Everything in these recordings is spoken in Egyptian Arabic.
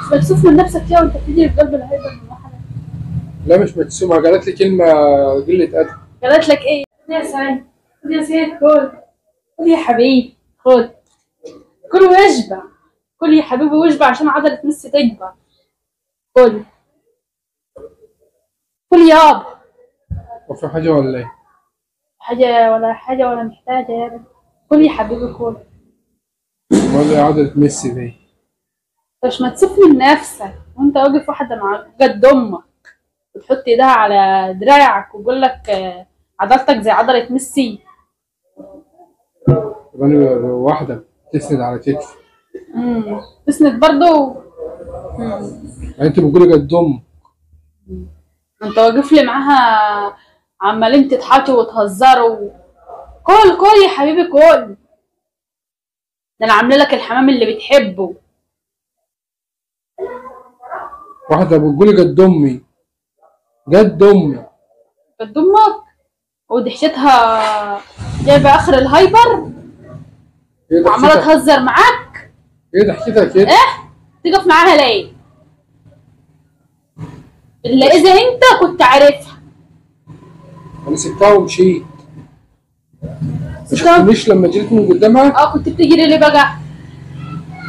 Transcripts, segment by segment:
مش مكسوف من نفسك يا وانت بتجري في قلب ال hyper من واحدة؟ لا مش مكسوف، قالت لي كلمة قلة أدب. قالت لك ايه؟ يا سعيد خد يا سيد، كل خد يا حبيبي، خد كل واشبع، كل يا حبيبي واشبع عشان عضلة ميسي تكبر. كل كل يابا. هو في حاجة ولا ايه؟ حاجة ولا حاجة ولا محتاجة يابا. كل يا حبيبي كل. امال ايه عضلة ميسي دي؟ مش مكسوف من نفسك وانت واقف واحدة مع جد امك وتحط ايدها على دراعك وتقول لك عضلتك زي عضلة ميسي؟ طب انا واحدة تسند على كتفي. تسند برضو؟ يعني انت بتقولي جد امك. انت واقف لي معاها عمالين تضحكوا وتهزروا. كل كل يا حبيبي كل، ده انا عامله لك الحمام اللي بتحبه. واحدة بتقولي جد امي، جد امي، جد امك، ودحشتها جايبه اخر ال hyper وعماله تهزر معاك. ايه ضحكتها كده؟ ايه تقف معاها ليه؟ الا اذا انت كنت عارفها. انا سبتها ومشيت. مش لما جريت من قدامها؟ اه كنت بتجري ليه بقى؟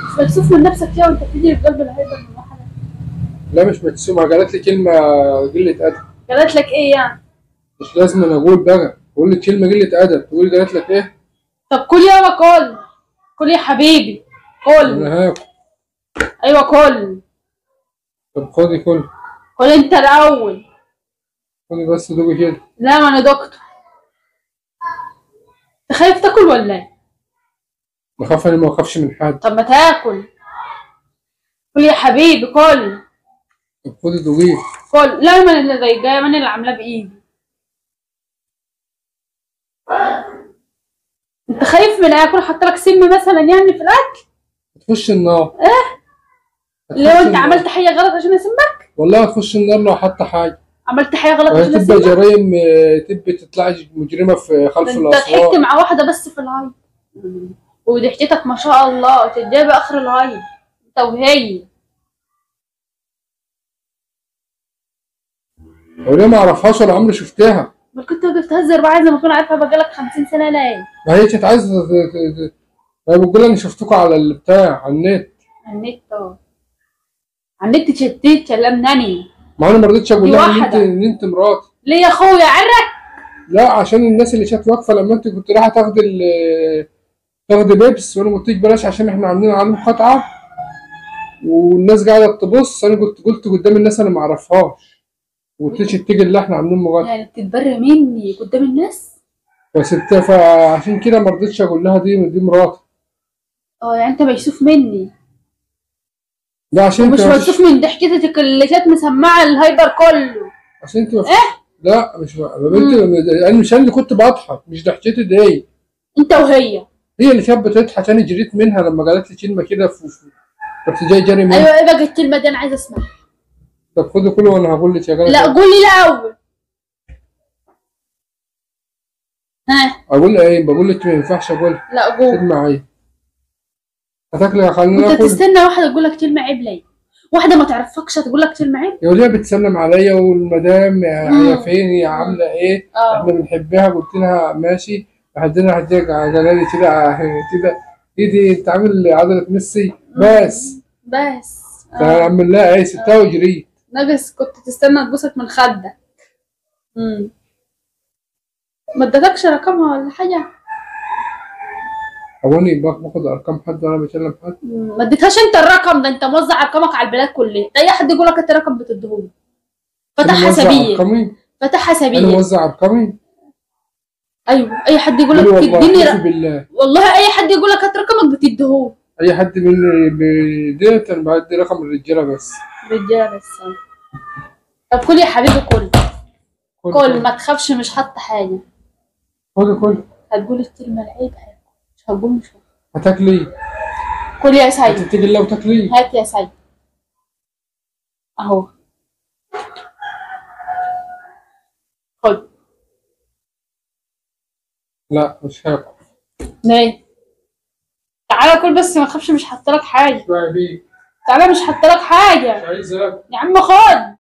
مش مكسوف من نفسك يا وانت بتجري في قلب ال hyper من واحدة؟ لا مش مكسوف، قالت لي كلمة قلة أدب. قالت لك ايه يعني؟ مش لازم انا اقول بقى، بقول لك كلمة قلة أدب، تقولي قالت لك ايه؟ طب كل يابا كل، كل يا حبيبي كل. انا هاكل. ايوه كل. طب خدي كل. كل انت الاول. خدي بس دوقي كده. لا ما انا دكتور. انت خايف تاكل ولا ايه؟ بخاف انا، ما بخافش من حد. طب ما تاكل. كل يا حبيبي كل. طب خدي دوقيه. كل. لا ما انا اللي ضايقاه، ما انا اللي عاملاه بايدي. انت خايف من اكل حاطه لك سم مثلا يعني في الاكل؟ هتخش النار. ايه؟ لو انت عملت حاجة غلط عشان اسمك؟ والله هتخش النار لو حاطه حاجة. عملت حاجة غلط عشان اسمك؟ تبقى جرايم، تبقى تطلعي مجرمه في خلف الاسوار. انت ضحكت مع واحدة بس في ال hyper وضحكتك ما شاء الله تجيب اخر ال hyper انت وهي. وليه ما اعرفهاش ولا عمري شفتها؟ ما كنت واقف تهزر بقى زي ما اكون عارفها بقالك 50 سنة ليه؟ ما هي كانت عايزه، هي بتقول انا شفتكوا على البتاع، على النت. على النت اه، على النت شتيت كلمناني. ما انا ما رضيتش اقول لها ان انت ان انت مراتي. ليه يا اخويا عرك؟ لا عشان الناس اللي كانت واقفة لما انت كنت رايحة تاخدي تاخدي بيبس، وانا قلت لك بلاش عشان احنا عاملين عليهم قطعه والناس قاعدة تبص، انا قلت قدام الناس انا ما اعرفهاش. وقلت لك اتجه اللي احنا عاملين مغالطة. يعني بتتبرى مني قدام الناس؟ فسبتها، فعشان كده ما رضيتش اقول لها دي مراتي. اه يعني انت مكسوف مني؟ لا عشان انت مش مكسوف من ضحكتك اللي كانت مسمعه ال hyper كله. عشان انت ايه؟ لا مش بنت، انا مش انا اللي كنت بضحك، مش ضحكتي دي. انت وهي. هي اللي كانت بتضحك، انا جريت منها لما قالت لي كلمة كده رحت جاي جري منها. ايوه ايه بقى الكلمة دي؟ انا عايزه اسمعها. طب خدي كله وانا هقول لك يا جدع. لا قولي الاول. ها اقول ايه؟ بقول لك ما ينفعش اقول. لا قول. كلمة عيب. هتاكلي خلينا ناكل. انت تستنى واحدة تقول لك كلمة عيب ليه؟ واحدة ما تعرفكش هتقول لك كلمة عيب؟ يا وليه بتسلم عليا والمدام يا فين يا عامله ايه؟ احنا بنحبها. قلت لها ماشي. بعدين راحت جاية كده كده ايه دي انت عامل عضلة ميسي بس. بس اعمل لها ايه؟ سبتها وجريت. ناقص كنت تستنى تبوسك من خدك. ما ادتكش رقمها ولا حاجة؟ هو انا باخد ارقام حد وانا بكلم حد؟ ما اديتهاش انت الرقم ده، انت موزع ارقامك على البلاد كلها، اي حد يقول لك انت رقم بتديهوله. فتحها سبيل. فتحها سبيل. انا موزع ارقامي؟ ايوه اي حد يقول لك تديني رقم، والله اي حد يقول لك هات رقمك بتديهوله. اي حد من ديت انا بدي رقم الرجالة بس. الرجالة بس. طب كل يا حبيبي كل. كل ما تخافش مش حاطه حاجة. كل كل. هتقول الكلمة العيب مش هتقول مش هتاكلي. كل يا سيد. هتتقي الله وتاكلي. هات يا سيد. اهو. خد. لا مش هاكل. ليه؟ تعالى كل بس ما تخافش مش حاطه لك حاجة. تعالى مش حاطه لك حاجة. مش عايز اكل يا عم خد.